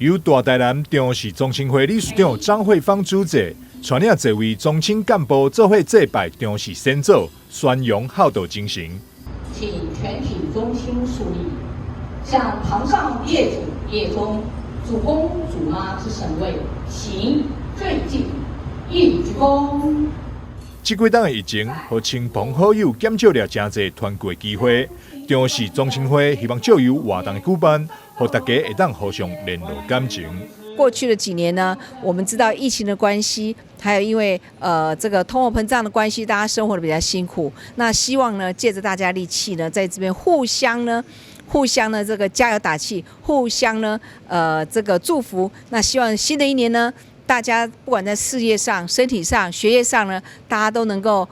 由大台南張氏宗親會理事長張慧芳主祭，帶領濟位宗親幹部做伙祭拜張氏先祖，宣揚孝道精神。請全體宗親肅立，向堂上列祖列宗、祖公祖媽之神位行最敬一鞠躬。這幾冬的疫情，予親朋好友減少了誠濟團聚的機會。張氏宗親會希望藉由活動的舉辦，予大家會當互相聯絡感情。過去的幾年呢，我們知道疫情的關係，還有因為這個通貨膨脹的關係，大家生活得比較辛苦。那希望呢，借着大家力氣呢，在這邊互相呢這個加油打氣，互相呢這個祝福。那希望新的一年呢，大家不管在事業上、身體上、學業上呢，大家都能夠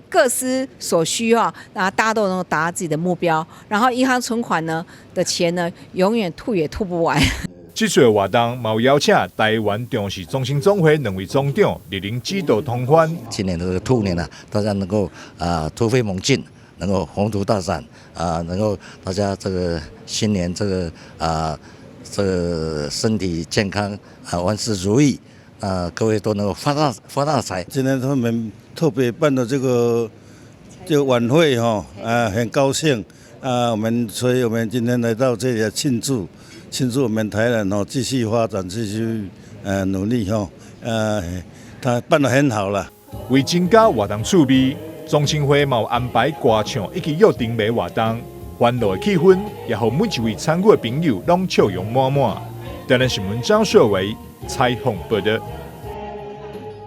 各司所需哈，然後大家都能夠達到自己的目標，然後銀行存款呢的錢呢，永遠吐也吐不完。這次的活動嘛有邀請台灣張氏宗親總會兩位總長蒞臨指導同歡。今年這個兔年啊，大家能夠啊突飛猛進，能夠宏圖大展啊，能夠大家這個新年這個啊這個身體健康啊，萬事如意啊，各位都能夠發大財。今天他們特別辦的這個晚會哈，啊，很高興啊，我們所以我們今天來到這裡來慶祝，慶祝我們台南哦繼續發展，繼續努力哈，他辦得很好啦。為增加活動趣味，宗親會嘛有安排歌唱以及約燈謎活動，歡樂的氣氛也予每一位參與的朋友攏笑容滿滿。台南新聞張秀維採訪報道。